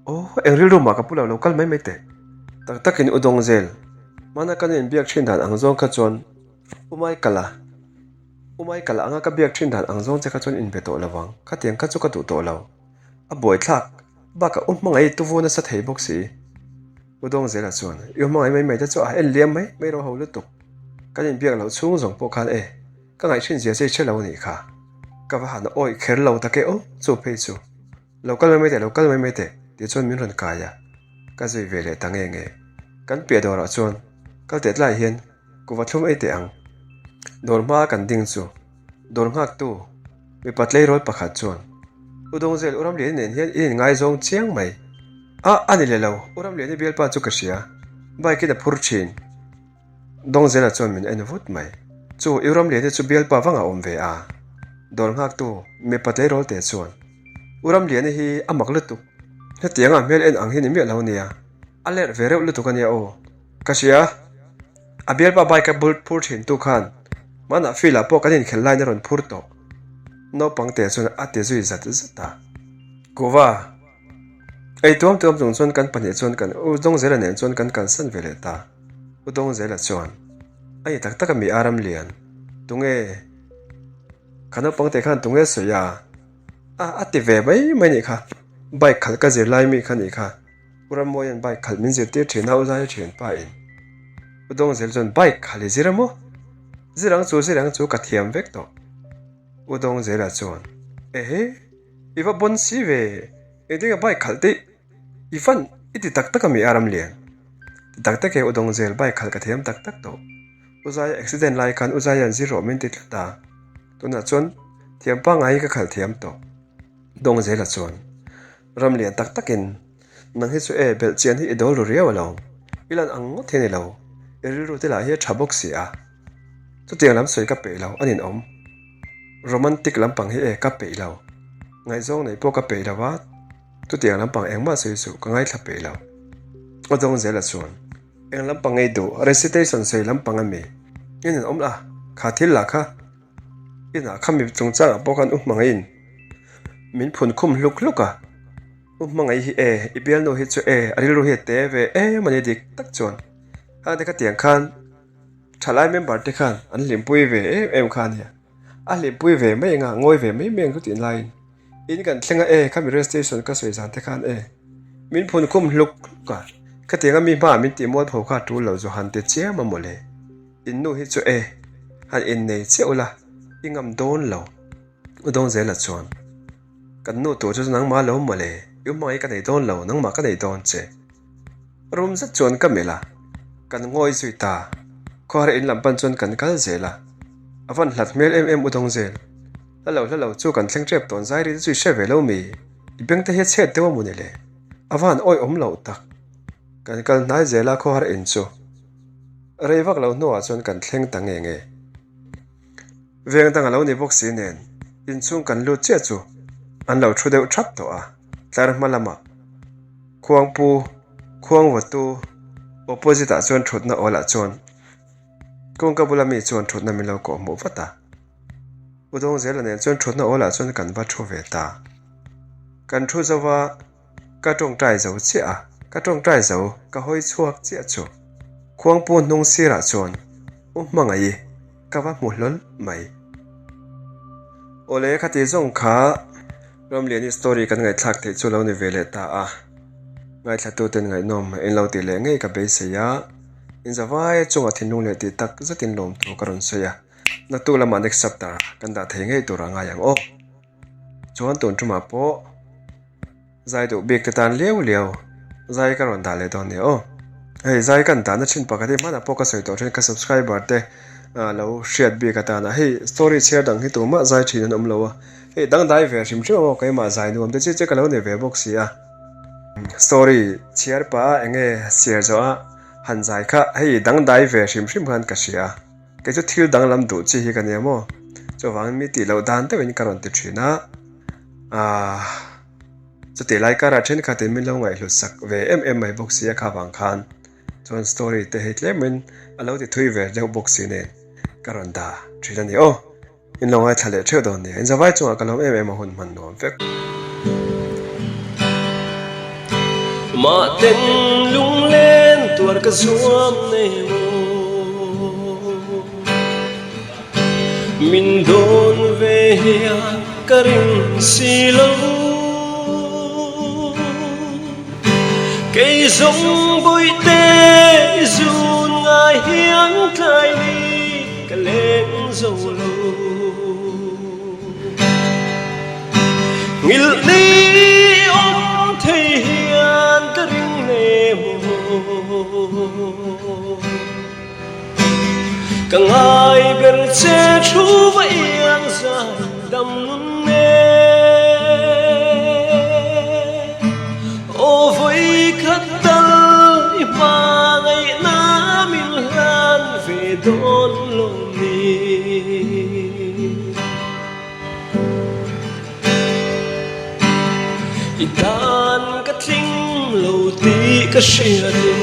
Aw, eng rilru mah ka pu lo, lo kal mai mai teh. Tak takin u Dawngzel, hmana kan inbiak thin dan ang zawng kha chuan U Michael-a, U Michael-a anga ka biak thin dan ang zawng che kha chuan inbe tawh lo ang, khatiang kha chu ka duh tawh lo. A buaithlak, bakah u hmangaih tuvu nasa thei bawk si. U Dawngzela chuan, I u hmangaih mai mai te chu a en liam mai mai ro ho lutuk. Kan inbiak loh chhung zawng pawh khan e, ka ngaihhrin zia che i hre lo a nih kha. Ka va han awih kher lo tak e aw, chu phei chu. Lo kal mai mai teh, lo kal mai mai teh, tih chuan min rawn kai a. Ka zui ve leh ta nge nge. Kan piah dawrah chuan kal teh tlaiah hian kuva thlum ei teh ang. Dawr hmaa kan ding chu dawr nghaktu mipa tleirawl pakhat chuan. U Dawngzel, U Ramliani nen hian in inngaizawng chiang mai. A, a ni leh lo, U Ramliani bialpa chu ka hria. Bike in a phur thin. Dawngzela chuan min en vut mai. Chu U Ramliani chu bialpa vangah a awm ve a. Dawr nghaktu mipa tleirawl te chuan, U Ramliani hi a mak lutuk. Hetianga hmel en ang hi ni miah lo nia. A lerh ve reuh lutuk a nia aw. Ka hria. A bialpa bike a bul phur thin tu khan hmanah field ah pawh kan inkhelh laiin a rawn phur tawh. Naupang te chuan a ti zui zat zat a. Kuva, ei tuam tuam chung chuan kan pahnih chuan kan U Dawngzela nen chuan kan kalsan ve leh ta. U Dawngzela chuan, A ni tak tak a mi a Ramlian, tunge? Kha naupang te khan tunge sawi a? A, a ti ve mai mai nih kha. Bike khalh ka zir lai mi kha nih kha. U Rammawia'n bike khalh min zirtir thin a, U Zaia thian pa in. U Dawngzel chuan bike khalh i zir a maw? Zir ang chu, zir ang chu ka thiam vek tawh. U Dawngzela chuan, Ehe, i va bawn si ve, engtin nge bike khalh te i van i ti tak tak a mi a Ramlian? Ti tak tak e U Dawngzel, bike khalh ka thiam tak tak tawh. U Zaia accident lai khan U Zaia'n zir rawh min ti tlat a, tunah chuan thiam pangngai hi ka khalh thiam tawh. Dawngzela chuan, Ram lian tak takin, Nang hi chu e, belh chian hi i dawl ru riau alawm. I lan ang ngawt hi a ni lo. I rilru te lah hi a tha bawk si a. Chutiang lam sawi ka peih lo, a ninawm. Romantic lampang hi e, ka peih lo. Ngaihzawng neih pawh ka peih lo a, chutiang lampang engmah sawi suh, ka ngaithla peih lo. A dawng zel a chuan. Eng lampang ei duh, recitation sawi lampang a mi? I ninawm la, kha thil lah kha. Inah khami chungchangah pawh khan u hmangaihin min phun khum hluk hluk a, u hmangaih hi e, i bialnu hi chu e, a rilru hi a te ve em a ni dik tak chuan khangte khatiang khan thalai member te khan an hlimpui ve em em kha a nia, a hlimpui ve mai anga ngawi ve mai mai ang chu tih laiin in kan thleng a e khami rail station ka sawi zan te khan e min phun khum hluk hluk a, khatianga mi hmaah min tih mualpho kha a tul lo chu han ti chiam a mawle. In nu hi chu e, han innei chiah ula, i ngam dawn lo. U Dawngzela chuan, Kan nu tur chu nangmah lo mawle, i hmangaih ka nei dawn lo, nangmah ka nei dawn che. Rum zet chuan ka melh a, kan ngawi zui ta. Khawhar in lam pan chuan kan kal zel a, a van hlat hmel em em U Dawngzel. Hla lo hla lo chu kan thleng tep tawn zai ri te chu i hre ve lo mi? I beng te hi a chhet deuh a maw ni le? A van awihawm loh tak. Kan kal hnai zel a khawhar in chu. Rei vak lo hnuah chuan kan thleng ta nge nge. Veng dang a lo ni bawk si nen inchhung kan lut chiah chu an lo thu deuh thap tawh a, tlar hma lamah Khuangpu, Khuangvatu, opposite ah chuan thutna awl ah chuan kawngka bula mi chuan thutna min lo kawh hmuh vat a. U Dawngzela nen chuan thutna awl ah chuan kan va thu ve ta. Kan thu zo va. Ka tawngtai zo chiah a, ka tawngtai zo ka hawi chhuak chiah chu Khuangpu hnung sirah chuan U Hmangaih ka va hmu hlawl mai. Awle khati zawng kha Ramliani story kan ngaihthlak theih chu lo ni ve leh ta a, ngaithlatuten ngaihnawm in lo tih leh ngei ka beisei a, in zavai chungah thinlung leh tih tak zetin lawmthu ka rawn sawi a, naktuk lamah next chapter kan dah thei ngei tur a ngai ang aw. Chuan tun tumah pawh zai duh bik te tan liau liau zai ka rawn dah leh dawn nia aw. Hei zai kan dahna thin pakhat hi hmanah pawh ka sawi tawh thin ka subscriber te lo hriat bik atana hei story chhiar dang hi tumah zai thin an awm lo a, hei dangdai ve hrim hrim amaw keimah zai nuam te chi che ka lo nei ve bawk si a. Story chhiar pah a enge chhiar zawh a han zai kha hei dangdai ve hrim hrim khan ka hria. Kei chu thil danglam duh chi hi ka nia maw? Chuvangin mi tih loh dan deuhin ka rawn ti thin a, aah chutih lai karah thenkhatin min lo ngaihhlut sak ve em em mai bawk si a kha vang khan chuan story te hei tlemin a lo ti thui ve deuh bawk si nen ka rawn dah thin a ni aw. In lo ngaithla leh theuh dawn nia. Inzavai chungah ka lawm em em a hun hman nuam vek. Mahten lunglen tuar ka zuam nei maw Min dawn ve hian ka ring si lo Kei zawng bawihte i zun ngai hian tlai ni ka leng zo lo. Nghilh ni awm thei hian ka ring hle maw. Ka ngai ber che thu va iang zai dam nun nen. dawn lo ni. I tan ka tling lo tih ka hriatin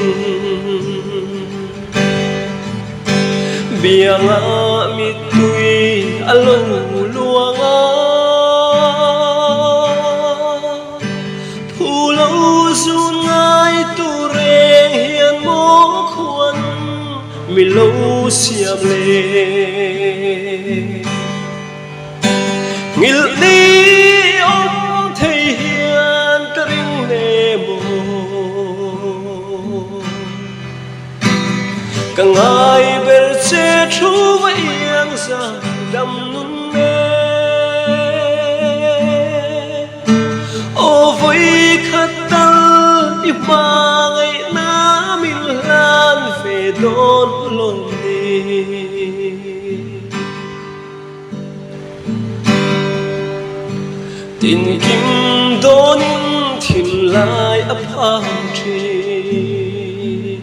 bianga mittui a lo luang a. Phu lo zun ngai tur reng hian maw khuan mi lo siam le. Ngilh ni awm thei hian ka ring hle maw. Ka ngai ber che thu va iang zan dam nun e. Aw vawi khat tal i hma ngaihna min hlan ve dawn lawm ni. Tinkim dawnin thinlai a phang thin.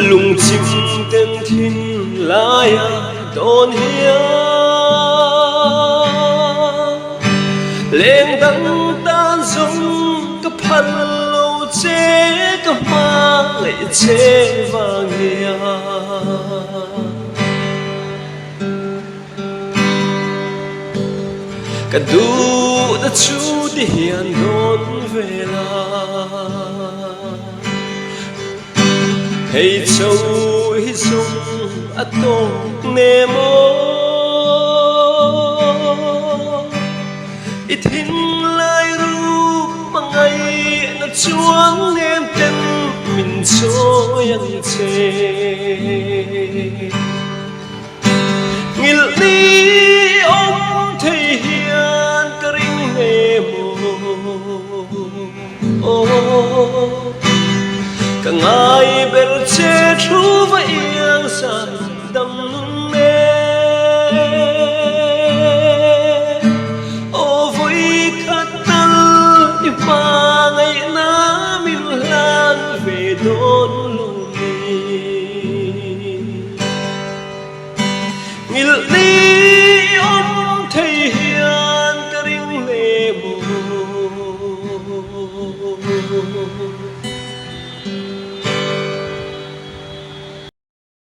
Lungchim ten thinlai a dawn hian. Leng dang tan zawng ka phal lo che ka hmangaih che vang hian. Ka duh na chu ti hian dawn ve la. Hei cho hi zung a tawk ne maw. I thinlai ruk hmangaihna chuan nem ten min chawi ang che. Ngilh ni awm thei hian ka ring hle maw. Ka ngai ber che thu va iang san dam nun e. Aw vawi khat tal i hma ngaihna min hlan ve dawn lo ni. Ngilh ni awm thei hi.